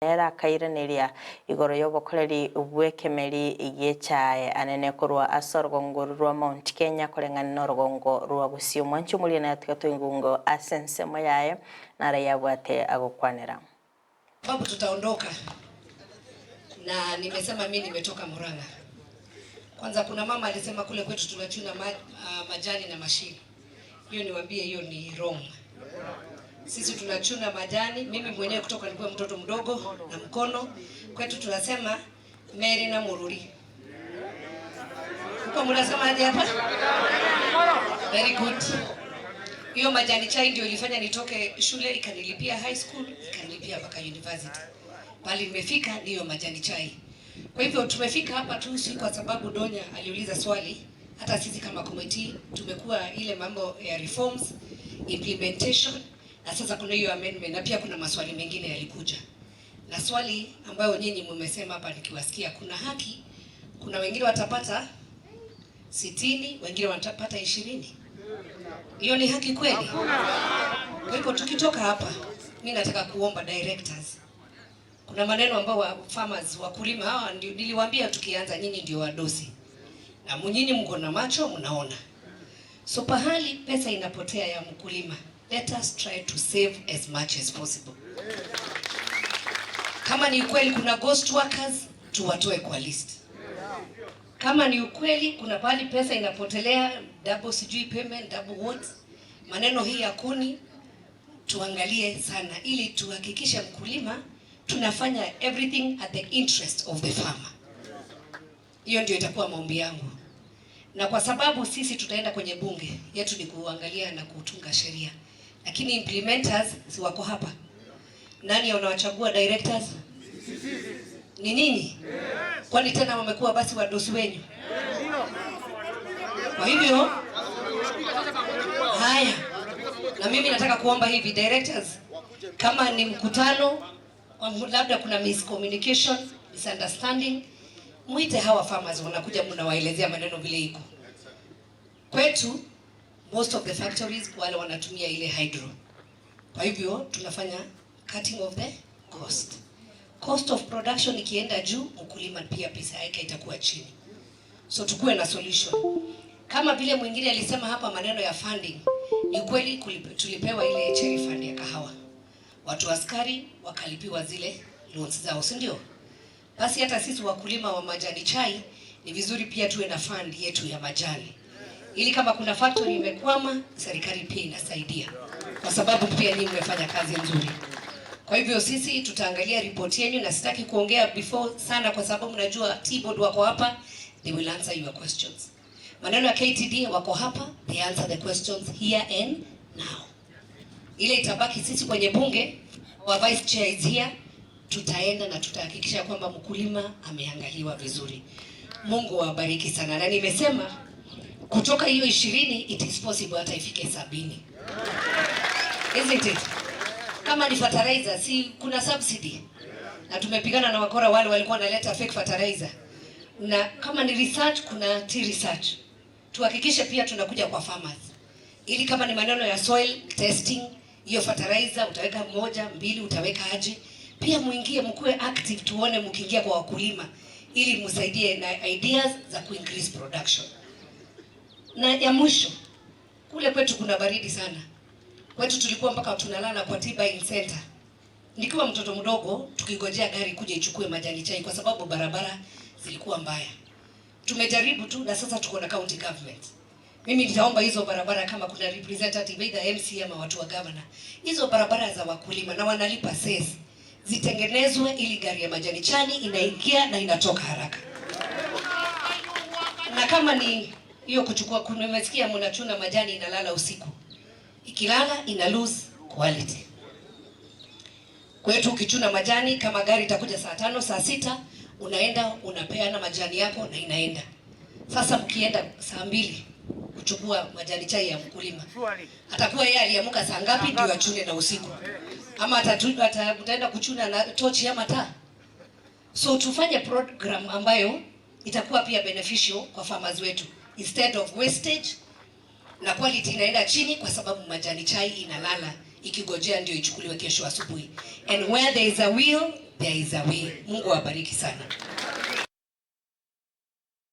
Nere akairaneria igoro y'obokoreri bw'ekemeri gi'echae anene korwa ase orogongo orwo rwa Mount Kenya koreng'ana na orogongo rwa Gusii. Omwanchi omoria naye tiga toigungo ase ensemo yaye naro yabwate agokwanera. Sababu tutaondoka na nimesema mi nimetoka Murang'a. Kwanza kuna mama alisema kule kwetu tunachuna majani na mashini. Hiyo niwaambie, hiyo ni wrong. Sisi tunachuna majani, mimi mwenyewe kutoka nilikuwa mtoto mdogo na mkono. Kwetu tunasema Mary na Mururi. Huko mnasema aje hapa? Very good. Hiyo majani chai ndio ilifanya nitoke shule, ikanilipia high school, ikanilipia mpaka university. Pale nimefika ni hiyo majani chai. Kwa hivyo tumefika hapa tu si kwa sababu Donya aliuliza swali, hata sisi kama committee tumekuwa ile mambo ya reforms, implementation na sasa kuna hiyo amendment na pia kuna maswali mengine yalikuja. Na swali ambayo nyinyi mmesema hapa nikiwasikia, kuna haki, kuna wengine watapata 60, wengine watapata 20. Hiyo ni haki kweli? Kwa hivyo tukitoka hapa, mi nataka kuomba directors, kuna maneno ambao wa farmers wakulima hawa ndio niliwaambia tukianza, nyinyi ndio wadosi na nyinyi mko na macho mnaona. So pahali pesa inapotea ya mkulima, let us try to save as much as possible. Kama ni ukweli kuna ghost workers, tuwatoe kwa list. Kama ni ukweli kuna pahali pesa inapotelea double, sijui payment double what, maneno hii ya kuni tuangalie sana, ili tuhakikishe mkulima tunafanya everything at the interest of the farmer. Hiyo ndio itakuwa maombi yangu, na kwa sababu sisi tutaenda kwenye bunge yetu ni kuangalia na kutunga sheria, lakini implementers si wako hapa. Nani wanawachagua directors? Ni nyinyi? Kwani tena wamekuwa basi wadosi wenyu? Kwa hivyo haya, na mimi nataka kuomba hivi directors, kama ni mkutano labda kuna miscommunication, misunderstanding, mwite hawa farmers wanakuja, mnawaelezea maneno vile iko. Kwetu most of the factories wale wanatumia ile hydro, kwa hivyo tunafanya cutting of the cost. Cost of production ikienda juu, mkulima pia pesa yake itakuwa chini, so tukuwe na solution. Kama vile mwingine alisema hapa maneno ya funding, ni kweli tulipewa ile cherry fund ya kahawa, watu wa sukari wakalipiwa zile loans zao, si ndio? Basi hata sisi wakulima wa majani chai ni vizuri pia tuwe na fund yetu ya majani, ili kama kuna factory imekwama, serikali pia inasaidia, kwa sababu pia nyinyi mmefanya kazi nzuri. Kwa hivyo sisi tutaangalia ripoti yenu, na sitaki kuongea before sana, kwa sababu najua Tea Board wako hapa, they will answer your questions. Maneno ya KTDA wako hapa, they answer the questions here and now. Ile itabaki sisi kwenye bunge, our vice chair is here, tutaenda na tutahakikisha kwamba mkulima ameangaliwa vizuri. Mungu awabariki sana, na nimesema kutoka hiyo 20 it is possible hata ifike 70. Isn't it? Kama ni fertilizer, si kuna subsidy? Na tumepigana na wakora wale walikuwa wanaleta fake fertilizer. Na kama ni research, kuna tea research. Tuhakikishe pia tunakuja kwa farmers, ili kama ni maneno ya soil testing, hiyo fertilizer utaweka moja, mbili, utaweka aje? Pia muingie, mkuwe active, tuone mkiingia kwa wakulima, ili msaidie na ideas za ku increase production. Na ya mwisho, kule kwetu kuna baridi sana. Kwetu tulikuwa mpaka tunalala kwa tea buying center. Nikiwa mtoto mdogo, tukigojea gari kuja ichukue majani chai kwa sababu barabara zilikuwa mbaya. Tumejaribu tu na sasa tuko na county government. Mimi nitaomba hizo barabara kama kuna representative either MC ama watu wa governor. Hizo barabara za wakulima na wanalipa cess zitengenezwe ili gari ya majani chai inaingia na inatoka haraka. Na kama ni hiyo kuchukua, nimesikia mnachuna majani inalala usiku. Ikilala ina lose quality. Kwetu ukichuna majani kama gari itakuja saa 5, saa 6, unaenda unapeana majani yako na inaenda. Sasa mkienda saa 2 kuchukua majani chai ya mkulima, atakuwa yeye aliamka saa ngapi ndio achune na usiku? Ama mtaenda kuchuna na tochi ama taa? So tufanye program ambayo itakuwa pia beneficial kwa farmers wetu instead of wastage, na quality inaenda chini kwa sababu majani chai inalala ikigojea ndio ichukuliwe kesho asubuhi. And where there is a will, There is a way. Mungu awabariki sana.